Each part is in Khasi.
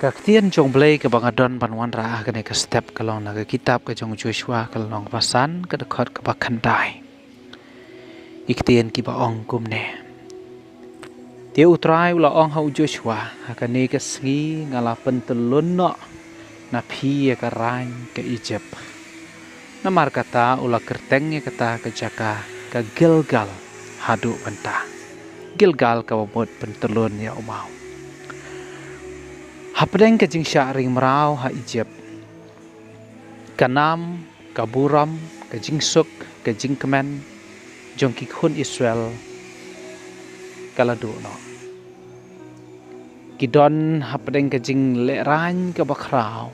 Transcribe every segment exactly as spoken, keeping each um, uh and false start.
Ka ktien jong Blei kaba nga don ban wanrah ha kane ka step ka long na ka kitab ka jong Joshua ka lynnong ba san ka dkhot kaba khyndai. Ki ktien kiba ong kumne. Te U Trai u la ong ha u Joshua, ha kane ka sngi nga la pyntyllun noh na phi ïa ka rain ka Ijip. Namar kata u la kyrteng ïa kata ka jaka ka Gilgal haduh mynta. Gilgal kaba mut pyntyllun ïa u maw. Hapdeng ka jingshah ring mraw ha Ijip, ka nam, ka burom, ka jingsuk, ka jingkmen jong ki khun Israel ka la duh noh. Ki don hapdeng ka jinglehrain kaba khraw.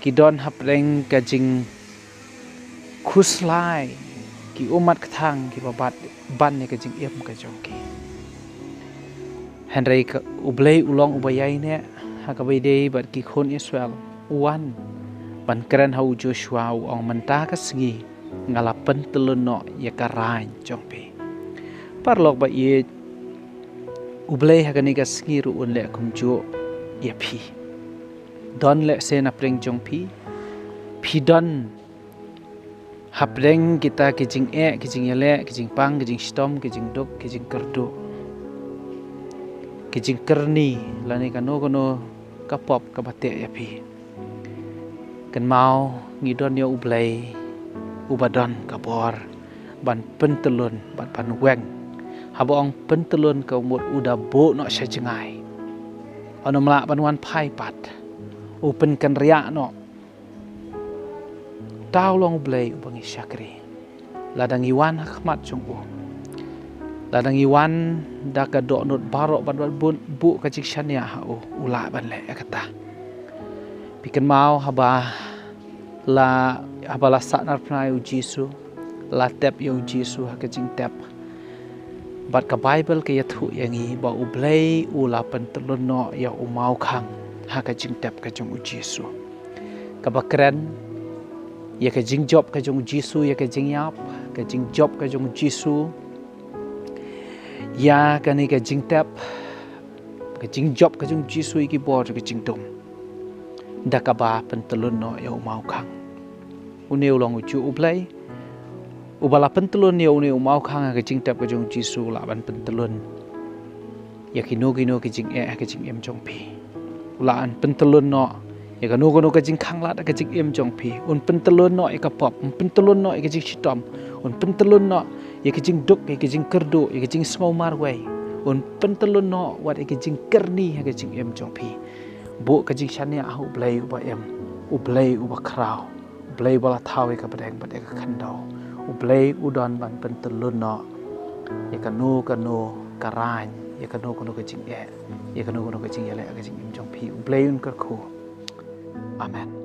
Ki don hapdeng ka jingkhuslai, ki ummat kthang kiba bat ban ïa ka jingim ka jong ki. Hynrei ka U Blei u long uba ïaineh ha kaba ïadei bad ki khun Israel. U wan ban kren ha u Joshua, u ong mynta ka sngi nga la pyntyllun noh ïa ka rain jong phi. Paralok ba ïeit, U Blei ha kane ka sngi ruh un leh kumjuh ïa phi. Don lehse na pdeng jong phi, phi don hapdeng kita ki jingeh, ki jingïaleh, ki jingpang, ki jingshitom, ki jingduk, ki jingkyrduh, ki jingkyrni, lane kano kano ka pop kaba teh ïa phi. Kynmaw, ngi don ïa U Blei uba don ka bor ban pyntyllun bad ban weng. Haba ong pyntyllun ka mut u da buh noh sha jngai. Un ym lah ban wan phai pat. U pynkynriah noh. Uta u long U Blei uba ngi shakri. Lada ngi wan ha khmat jong u, lada ngi wan da ka dohnud baroh bad bad bun buh ka jingshaniah ha u, u lah ban leh ïa kata. Phi kynmaw haba la, haba la sahnarphna ïa u Jisu, la tep ïa u Jisu ha ka jingtep. Bad ka Baibl ka ïathuh ïa ngi ba U Blei u la pyntyllun noh ïa u mawkhang ha ka jingtep ka jong u Jisu. Kaba kren ïa ka jingjop ka jong u Jisu ïa ka jingïap, ka jingjop ka jong u Jisu ïa kane ka jingtep, ka jingjop ka jong u Jisu ïa ki bor ka jingdum. Da kaba pyntyllun noh ïa u mawkhang. Une u long ujuh U Blei uba la pyntyllun ïa une u mawkhang ha ka jingtep ka jong u Jisu, u lah ban pyntyllun ïa kino kino ki jingeh ha ka jingim jong phi. U lah ban pyntyllun noh ïa kano kano ka jingkhanglad ha ka jingim jong phi. Un pyntyllun noh ïa ka pop, un pyntyllun noh ïa ka jingshitom, un pyntyllun noh ïa ka jingduk, ïa ka jingkyrduh, ïa ka jingsngew marwei. Un pyntyllun noh wat ïa ka jingkyrni ha ka jingim jong phi. Buh ka jingshaniah ha U Blei uba im, U Blei uba khraw, U Blei uba la thaw ïa ka bneng bad ïa ka khyndew. U Blei u don ban pyntyllun noh ïa kano kano ka rain, ïa kano kano ka jingeh, ïa kano kano ka jingïaleh ha ka jingim jong phi. U Blei un kyrkhu. Amen.